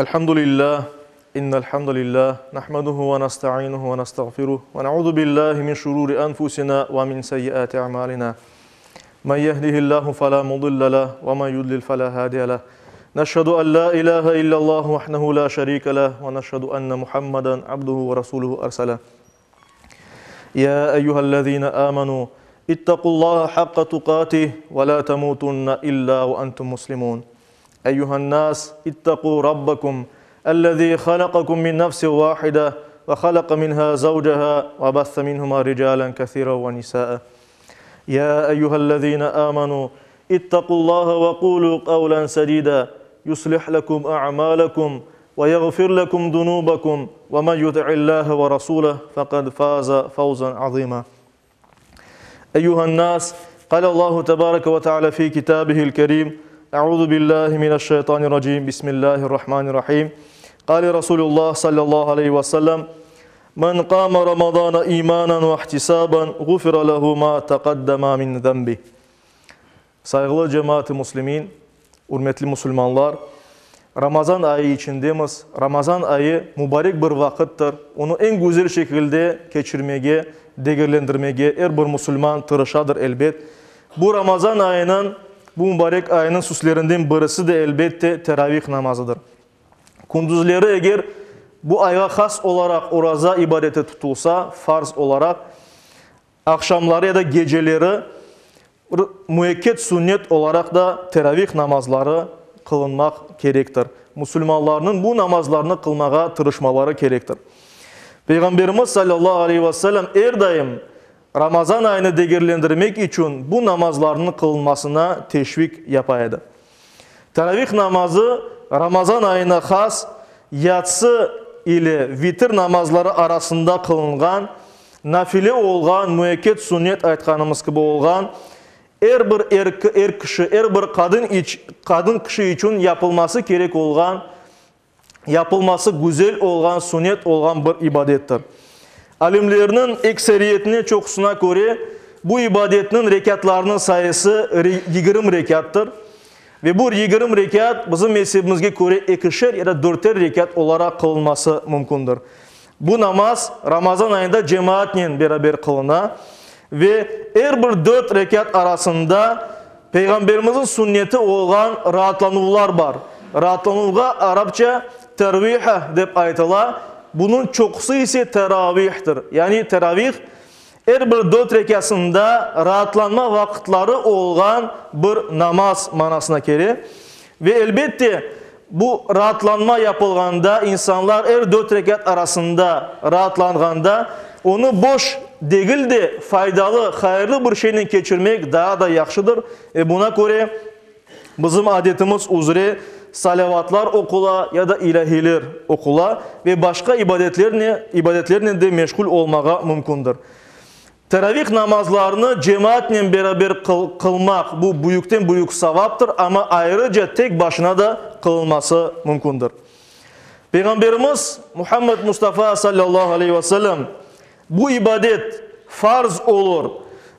الحمد لله إن الحمد لله نحمده ونستعينه ونستغفره ونعوذ بالله من شرور أنفسنا ومن سيئات أعمالنا من يهده الله فلا مضل له ومن يضلل فلا هادي له نشهد أن لا إله إلا الله وحده لا شريك له ونشهد أن محمدا عبده ورسوله أرسله يا أيها الذين آمنوا اتقوا الله حق تقاته ولا تموتن إلا وأنتم مسلمون أيها الناس اتقوا ربكم الذي خلقكم من نفس واحدة وخلق منها زوجها وبث منهما رجالا كثيرا ونساء يا أيها الذين آمنوا اتقوا الله وقولوا قولا سديدا يصلح لكم أعمالكم ويغفر لكم ذنوبكم ومن يطع الله ورسوله فقد فاز فوزا عظيما أيها الناس قال الله تبارك وتعالى في كتابه الكريم أعوذ بالله من الشيطان الرجيم بسم الله الرحمن الرحيم قال رسول الله صلى الله عليه وسلم من قام رمضان إيمانا واحتسابا غفر له ما تقدم من ذنبه Sayğılı cemaat-ı muslimin, ürmetli musulmanlar, Ramazan ayı içindemiz. Ramazan ayı mubarek bir vaqıttır. Onı eñ güzel şekilde keçirmege, degerlendirmege er bir musulman tırışadır, elbet. Bu Ramazan ayınıñ, bu mubarek ayınıñ süslerinden birisi de, elbette, teravih namazıdır. Kündüzleri eger bu ayğa has olaraq oraza ibadeti tutulsa, farz olaraq, Aqşamları ya da geceleri bir müekket sünnet olaraq da teravih namazları qılınmaq kerektir. Musulmanlarnıñ bu namazlarnı qılmağa tırışmaları kerektir. Peyğamberimiz salâllahu aleyhi ve sellem er daim Ramazan ayını degerlendirmek içün bu namazlarnıñ qılınmasına teşvik yapa edi. Teravih namazı Ramazan ayına has yatsı ile vitir namazları arasında qılınğan, nafile olğan, müekket sünnet aytqanımız kibi olğan, er bir er kişi, er bir qadın qadın kişi içün yapılması kerek olğan, yapılması güzel olğan, sünnet olğan bir ibadettir. Alimlerniñ ekseriyetine, çoqusına köre, bu ibadetniñ rekâtlarınıñ sayısı 20 rekâttır. Ve bu 20 rekât bizim mezhebimizge köre ekişer ya da dörter rekât olaraq qılınması mümkündir. Bu namaz Ramazan ayında cemaatnen beraber qılına ve er bir dört rekât arasında Peyğamberimizniñ sünneti olğan raatlanuvlar bar. Raatlanuvğa arapça terviha dep aytıla, bunıñ çoqusı ise teravihtir. Yani teravih, er bir dört rekâsında raatlanma vaqıtları olğan bir namaz manasına kele. Ve elbette, bu raatlanma yapılğanda, insanlar er dört rekât arasında raatlanğanda, onı boş degil de, faydalı, hayırlı bir şeynen keçirmek daa da yahşıdır. Ve buna köre, bizim adetimiz üzre salâvatlar oqula ya da ilâhiyler oqula ve başqa ibadetlernen, ibadetlernen de meşğul olmağa mümkündir. Teravih namazlarını cemaatnen beraber qılmaq, bu büyükten büyük savaptır, amma ayrıca tek başına da qılınması mümkündir. Peyğamberimiz Muhammed Mustafa sallallahu aleyhi ve sellem bu ibadet farz olur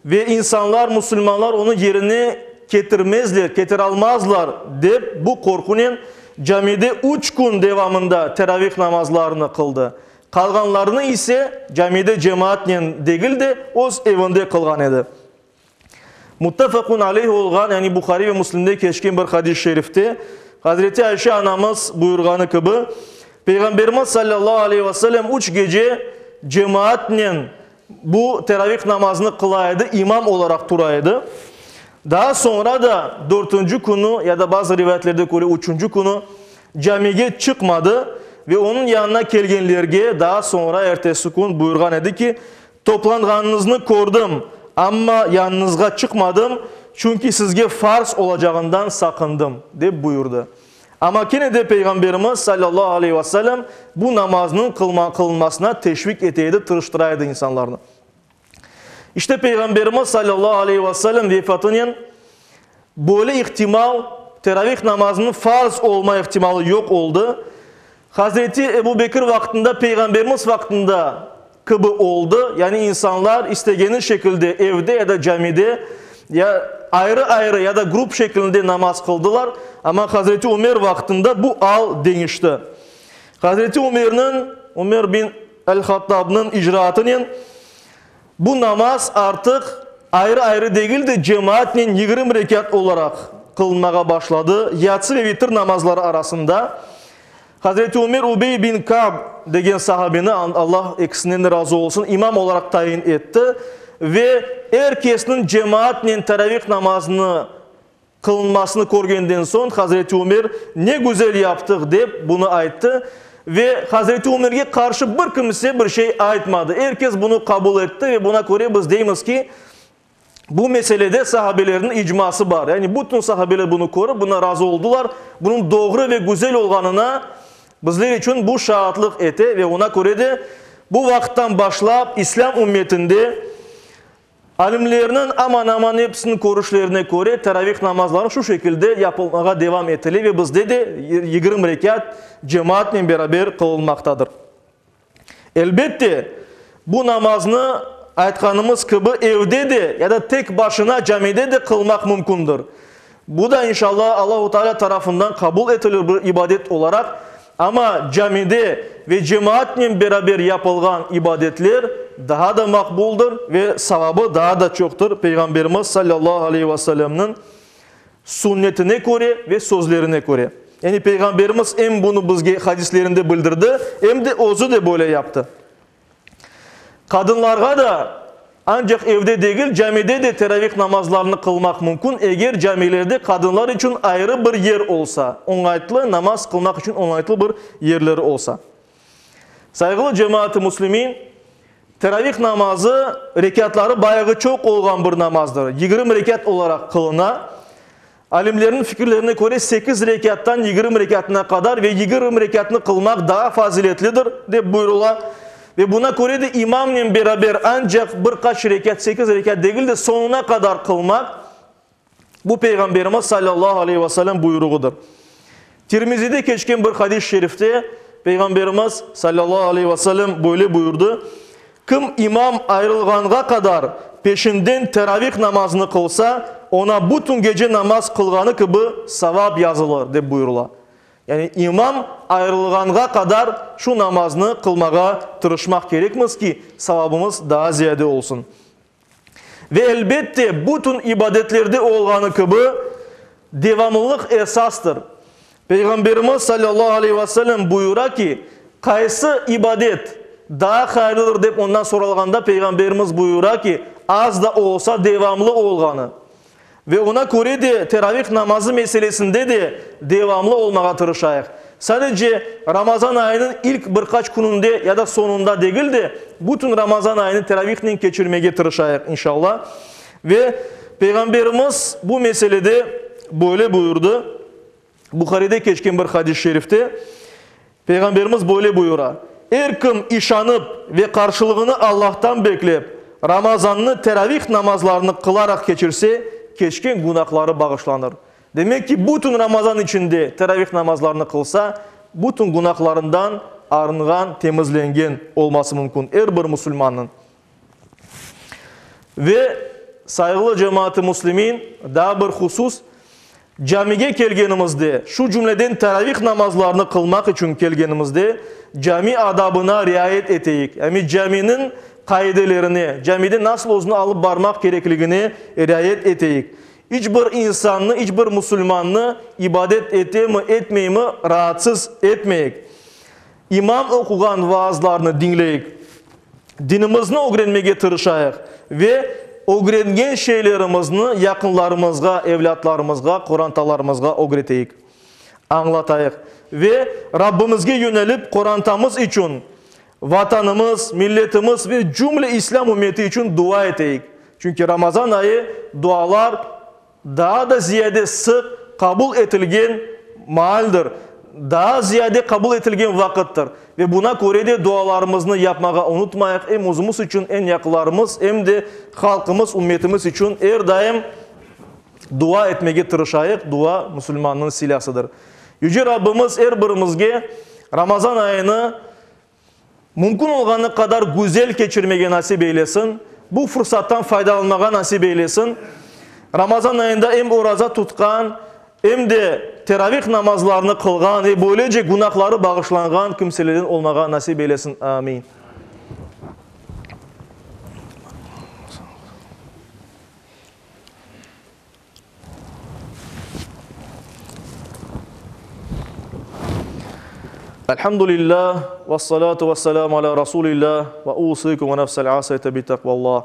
ve insanlar, musulmanlar onı yerine ketirmezler, ketiralmazlar dep bu qorqunen camide üç kün devamında teravih namazlarını qıldı. Qalğanlarını ise camide cemaatnen degil de, öz evinde qılğan edi. Muttefaqun aleyh olğan, yani Buhariy ve Müslimde keçken bir hadis-i şerifte Hazreti Ayşe anamız buyurğanı kibi, Peyğamberimiz sallallahu aleyhi ve sellem üç gece cemaatnen bu teravih namazını qıla edi, imam olaraq tura edi. Daa soñra da dörtünci künü ya da bazı rivayetlerde köre üçünci künü camige çıqmadı ve onıñ yanına kelgenlerge daa soñra ertesi kün buyurğan edi ki, Toplanğanıñıznı kördim, amma yanıñızğa çıqmadım, çünki sizge farz olacağından saqındım, dep buyurdı. Amma kene de Peyğamberimiz, salâllahu aleyhi ve sellem, bu namaznıñ qılınmasına teşvik ete edi, tırıştıra edi insanlarnı. İşte Peyğamberimiz, salâllahu aleyhi ve sellem, vefatınen böyle ihtimal, teravih namazınıñ farz olma ihtimalı yoq oldı. Hazreti Ebu Bekir vaqtında, Peyğamberimiz vaqtında kibi oldı, yani insanlar istegeni şekilde evde ya da camide. Ya ayrı-ayrı, ya da grup şeklinde namaz qıldılar. Amma Hazreti Ömer vaqtında bu al deñişti. Hazreti Ömerniñ, Ömer bin el-Hattabnıñ icraatınen bu namaz artıq ayrı-ayrı degil de, cemaatnen 20 rekât olaraq qılınmağa başladı, yatsı ve vitir namazları arasında. Hazreti Ömer Ubey bin Ka'b degen sahabeni, Allah ekisinden de razı olsun, imam olaraq tayin etti ve er kesniñ cemaatnen teravih namazını qılınmasını körgenden soñ Hazreti Ömer ne güzel yaptıq dep bunı ayttı ve Hazreti Ömerge qarşı bir kimse bir şey aytmadı. Er kes bunı qabul etti ve buna köre biz deymiz ki, Bu meselede sahabelerniñ icması bar. Yani bütün sahabeler bunı körip, buna razı oldular. Bunıñ doğru ve güzel olğanına bizler içün bu şaatlıq ete ve oña köre de bu vaqıttan başlap İslâm ümmetinde alimlerniñ aman-aman episiniñ körüşlerine köre teravih namazları şu şekilde yapılmağa devam etile ve bizde de 20 rekât cemaatnen beraber qılınmaqtadır. Elbette, bu namaznı, aytqanımız kibi, evde de ya da tek başına camide de qılmaq mümkündir. Bu da, inşallah, Allahu Teala tarafından qabul etilir bir ibadet olaraq, amma camide ve cemaatnen beraber yapılğan ibadetler daa da maqbuldır ve savabı daa da çoqtır, Peyğamberimiz, sallallahu aleyhi ve sellemniñ, Sunnetine köre ve sözlerine köre. Yani Peyğamberimiz em bunı bizge hadislerinde bildirdi, em de özü de böyle yaptı. Qadınlarğa da ancaq evde degil, camide de teravih namazlarını qılmaq mümkün, eger camilerde qadınlar içün ayrı bir yer olsa, oñaytlı namaz qılmaq içün oñaytlı bir yerleri olsa. Sayğılı cemaat-ı müslimin, teravih namazı rekâtları bayağı çoq olğan bir namazdır. 20 rekât olaraq qılına. Alimlerniñ fikirlerine köre, sekiz rekâttan 20 rekâtına qadar ve 20 rekâtnı qılmaq daa faziletlidir, dep buyurıla. Ve buna köre de imamnen beraber ancaq bir qaç rekât, sekiz rekât degil de, soñuna qadar qılmaq, Bu Peyğamberimiz salâllahu aleyhi ve sellem buyruğıdır. Tirmizide keçken bir hadis-i şerifte Peyğamberimiz salâllahu aleyhi ve sellem böyle buyurdı, Kim imam ayrılğanğa qadar peşinden teravih namazını qılsa, oña bütün gece namaz qılğanı kibi savap yazılır, dep buyurıla. Yani imam ayrılğanğa qadar şu namaznı qılmağa tırışmaq kerekmiz ki, savabımız daa ziyade olsun. Ve elbette, bütün ibadetlerde olğanı kibi, devamlılıq esastır. Peyğamberimiz salâllahu aleyhi ve sellem buyura ki, qaysı ibadet daa hayırlıdır dep ondan soralğanda, Peyğamberimiz buyura ki, az da olsa devamlı olğanı. Ve oña köre de teravih namazı meselesinde de devamlı olmağa tırışayıq. Sadece Ramazan ayınıñ ilk bir qaç kününde ya da soñunda degil de, bütün Ramazan ayını teravihnen keçirmege tırışayıq, inşallah. Ve Peyğamberimiz bu meselede böyle buyurdı, Buharide keçken bir hadis-i şerifte Peyğamberimiz böyle buyura, Er kim işanıp ve qarşılığını Allahtan beklep, Ramazannı teravih namazlarını qılaraq keçirse, keçken günahları bağışlanır. Demek ki, bütün Ramazan içinde teravih namazlarını qılsa, bütün günahlarından arınğan, temizlengen olması mümkün er bir musulmannıñ. Ve, sayğılı cemaat-ı müslimin, daa bir husus, camige kelgenimizde, şu cümleden teravih namazlarını qılmaq içün kelgenimizde, cami adabına riayet eteyik, yani caminiñ qaidelerine, camide nasıl özüni alıp barmaq kerekligine riayet eteyik. İç bir insannı, iç bir musulmannı ibadet etemi, etmeymi raatsız etmeyik. İmam oquğan vaazlarnı diñleyik, dinimizni ögrenmege tırışayıq ve ögrengen şeylerimizni yaqınlarımızğa, evlâtlarımızğa, qorantalarımızğa ögreteyik, añlatayıq ve Rabbimizge yönelip qorantamız içün, Vatanımız, milletimiz ve cümle İslâm ümmeti içün dua eteyik. Çünki Ramazan ayı dualar daa da ziyade sıq qabul etilgen maaldir, daa ziyade qabul etilgen vaqıttır. Ve buna köre de dualarımıznı yapmağa unutmayıq, em özümiz içün, em yaqınlarımız, em de halqımız, ümmetimiz içün er daim dua etmege tırışayıq, dua musulmannıñ silâsıdır. Yüce Rabbimiz er birimizge Ramazan ayını Mümkün olğanı qadar güzel keçirmege nasip eylesin, bu fırsattan faydalanmağa nasip eylesin. Ramazan ayında em oraza tutqan, em de teravih namazlarını qılğan ve böylece günahları bağışlanğan kimselerden olmağa nasip eylesin. Amin. Elhamdülillah, vessalatu vesselamu ala Rasulillah, ve usikum ve nefsel asiyete bi taqvallah.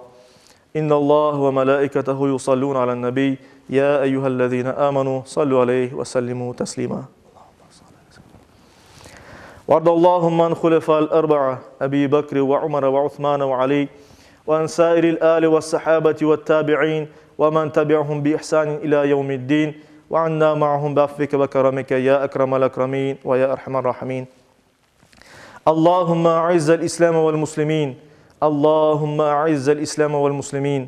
İnnallah ve melaiketehu yusallun alen nebi, ya eyyühellezine amenu, sallu aleyhi ve sellimu teslima. وارض اللهم عن خلفاء الأربعة أبي بكر وعمر وعثمان وعلي وعن سائر الآل والصحابة والتابعين ومن تبعهم بإحسان إلى يوم الدين وعنا معهم بعفوك وكرمك يا أكرم الأكرمين ويا أرحم الراحمين اللهم أعز الإسلام والمسلمين اللهم أعز الإسلام والمسلمين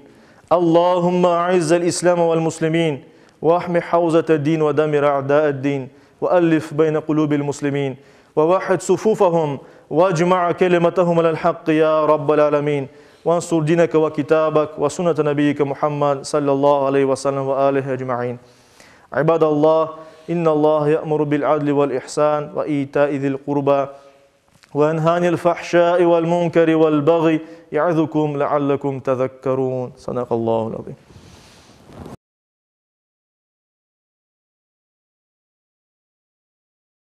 اللهم أعز الإسلام والمسلمين واحم حوزة الدين ودمر أعداء الدين وألف بين قلوب المسلمين ووحد صفوفهم واجمع كلمتهم على الحق يا رب العالمين وانصر دينك وكتابك وسنة نبيك محمد صلى الله عليه وسلم وآله أجمعين عباد الله إن الله يأمر بالعدل والإحسان وإيتاء ذي القربى وينهى عن الفحشاء والمنكر والبغي يعظكم لعلكم تذكرون صدق الله العظيم.